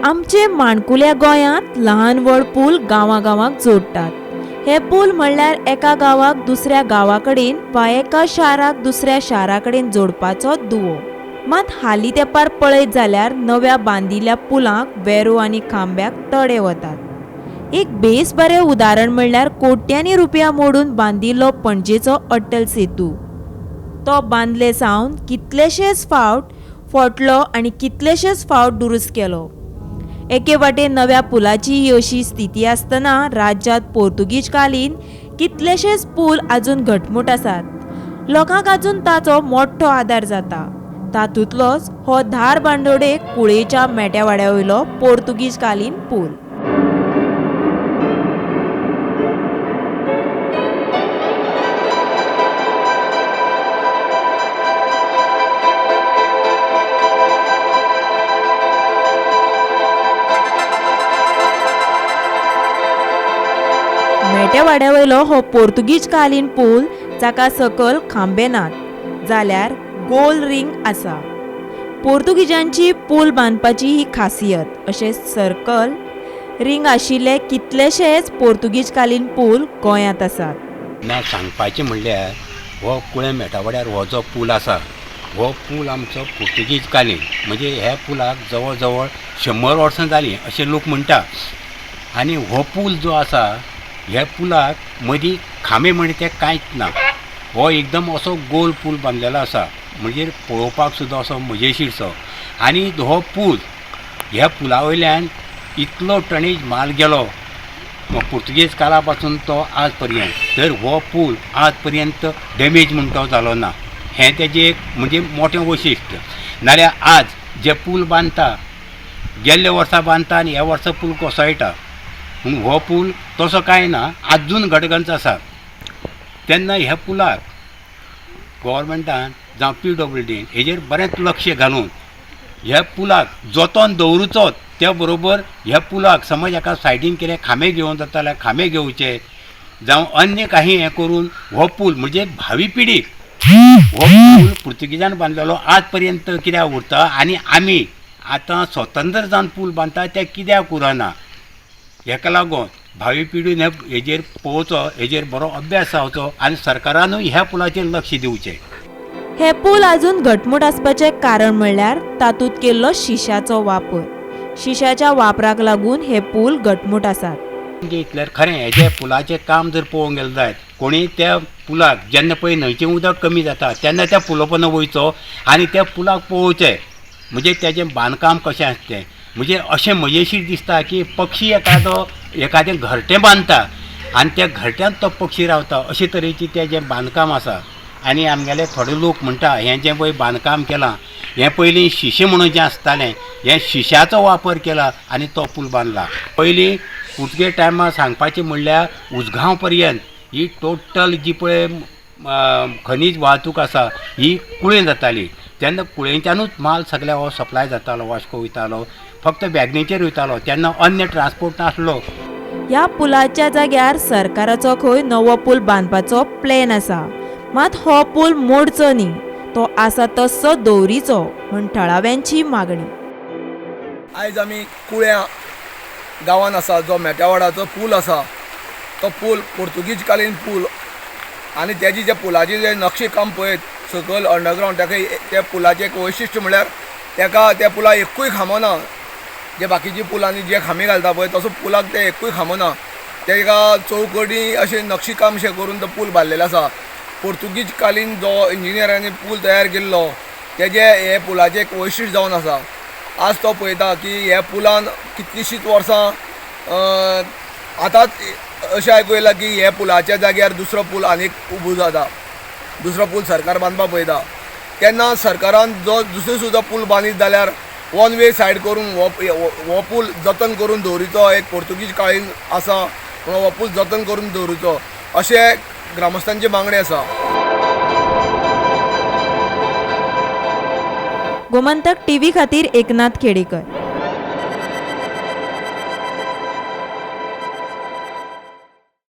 आमचे माणकुल्या गोंयांत ल्हान व्हड पूल गांवागांवाक जोडटात. हे पूल म्हणल्यार एका गांवाक दुसऱ्या गांवा कडेन वा एका शाराक दुसऱ्या शारा कडेन जोडपाचो दुवो. मात हालीं तेंपार पळयत जाल्यार नव्या बांदिल्ल्या पुलांक वेरो आनी खांब्याक तडे वतात. एक बेस बरें उदाहरण म्हणल्यार कोट्यांनी रुपया मोडून बांदिल्लो पणजेचो अटल सेतू. तो बांदले सावन कितलेशेच फावट फोटलो आनी कितलेशेच फावट दुरुस्त केलो. एके वाटेन नव्या पुलाची ही अशी स्थिती आसतना राज्यांत पोर्तुगीज कालीन कितलेशेच पूल आजून घटमूट आसात. लोकांक आजून ताचो मोठो आदार जाता. तातूंतलोच हो धारबांदोडे कुळेच्या मेट्यावाड्या वयलो पोर्तुगीज कालीन पूल. मेट्यावाड्या वयलो हो पोर्तुगीज कालीन पूल जाका सकयल खांबे नात जाल्यार गोल रिंग आसा. पोर्तुगीजांची पूल बांदपाची ही खासियत. अशें सर्कल रिंग आशिल्ले कितलेशेच पोर्तुगीज कालीन पूल गोंयांत आसात. ना सांगपाचें म्हणल्यार हो कुळें मेटावाड्यार हो जो पूल आसा हो पूल आमचो पोर्तुगीज कालीन, म्हणजे ह्या पुलाक जवळ जवळ 100 वर्सां जालीं अशें लोक म्हणटा. आनी हो पूल जो आसा ह्या पुलाक मदीं खांबे म्हणजे ते कांयच ना. हो एकदम असो गोल पूल बांदलेलो आसा, म्हणजे पळोवपाक सुद्दां असो मजेशीरसो. आनी हो पूल ह्या पुला वयल्यान इतलो टनेज माल गेलो पुर्तुगेज काळा पासून तो आज पर्यंत, तर हो पूल आज पर्यंत डॅमेज म्हणटा तो जालो ना. हें तेजें एक म्हणजे मोठें वैशिश्ट. नाल्यार आज जे पूल बांदता गेल्ल्या वर्सा बांदता आनी ह्या वर्सा पूल कोसळटा, पूण हो पूल तसो कांय ना, आजून घटगंच आसा. तेन्ना ह्या पुलाक गोवोरमेंटान जावं PWDन हेजेर बरेंच लक्ष घालून ह्या पुलाक जतन दवरुचोच, त्या बरोबर ह्या पुलाक समज एका सायडीन कितें खांबे घेवन जाता जाल्यार खांबे घेवचे, जावं अन्य काही हें करून हो पूल म्हणजे भावी पिढीक हो पूल पुर्तुगीजान बांदलेलो आज पर्यंत कित्याक उरता आनी आमी आतां स्वतंत्र जावन पूल बांदता ते कित्याक उरना, हेका लागून भावी पिढीन हेजेर पळोवचो, हेजेर बरो अभ्यास जावचो आनी सरकारानूय ह्या पुलाचेर लक्ष दिवचें. हे पूल आजून घटमूट आसपाचें कारण म्हणल्यार तातूंत केल्लो शिशाचो वापर. शिशाच्या वापराक लागून हे पूल घटमूट आसात. म्हणजे इतल्यार खरें हेजे पुलाचें काम जर पळोवंक गेलें जायत कोणी त्या पुलाक जेन्ना पळय न्हंयचें उदक कमी जाता तेन्ना त्या पुला पोंदा वयचो आनी त्या पुलाक पळोवचें, म्हणजे तेजें बांदकाम कशें आसा तें. म्हणजे अशें मजेशीर दिसता की पक्षी एखादो एखादें घरटें बांदता आनी त्या घरट्यांत तो पक्षी रावता, अशे तरेचें तेजें बांदकाम आसा. आनी आमगेले थोडे लोक म्हणटा हें जें पळय बांदकाम केलां हें पयलीं शिशें म्हणून जें आसतालें हें शिश्याचो वापर केला आनी तो पूल बांदला. पयलीं पुर्तुगेज टायमार सांगपाचें म्हणल्यार उजगांव पर्यंत ही टोटल जी पळय खनीज वाहतूक आसा ही कुळें जाताली, तेन्ना कुळेंच्यानूच माल सगळ्या हो सप्लाय जातालो, वास्को वयतालो, फक्त वॅगनीचेर वयतालो, तेन्ना अन्य ट्रान्सपोर्ट नासलो. ह्या पुलाच्या जाग्यार सरकाराचो खंय नवो पूल बांदपाचो प्लॅन आसा, मात हो पूल मोडचो न्ही, तो आसा तस्सो दवरीचो म्हूण थळाव्यांची मागणी. आयज आमी कुळ्या गांवान आसा, जो मेट्यावाडाचो पूल आसा तो पूल पोर्तुगीज कालीन पूल आनी तेजी जे पुलाचे जे नक्षी काम पळयत सकयल अंडरग्रावंड ताका त्या पुलाचें एक वैशिश्ट म्हणल्यार ताका त्या पुलाक एकूय खांबो ना. जे बाकीची पुलांनी जे खांबे घालता पळय तसो पुलाक ते एकूय खांबो ना, ताका चौकटी अशें नक्षीकाम शें करून तो पूल बांदलेलो आसा. पोर्तुगीज कालीन जो इंजिनियरांनी पूल तयार केल्लो तेजें हे पुलाचें एक वैशिश्ट जावन आसा. आज तो पळयता की ह्या पुलान कितलींशींच वर्सां आतांच अशें आयकूं येयलां की ह्या पुलाच्या जाग्यार दुसरो पूल आनीक उबो जाता, दुसरो पूल सरकार बांदपाक पळयता. तेन्ना सरकारान जो दुसरो सुद्दां पूल बांदीत जाल्यार वन वे सायड करून हो पूल जतन करून दवरिचो, एक पोर्तुगीज काळीन आसा म्हणून हो पूल जतन करून दवरिचो अशें ग्रामस्थांची मागणी आसा. गोमंतक टीव्ही खातीर एकनाथ खेडेकर.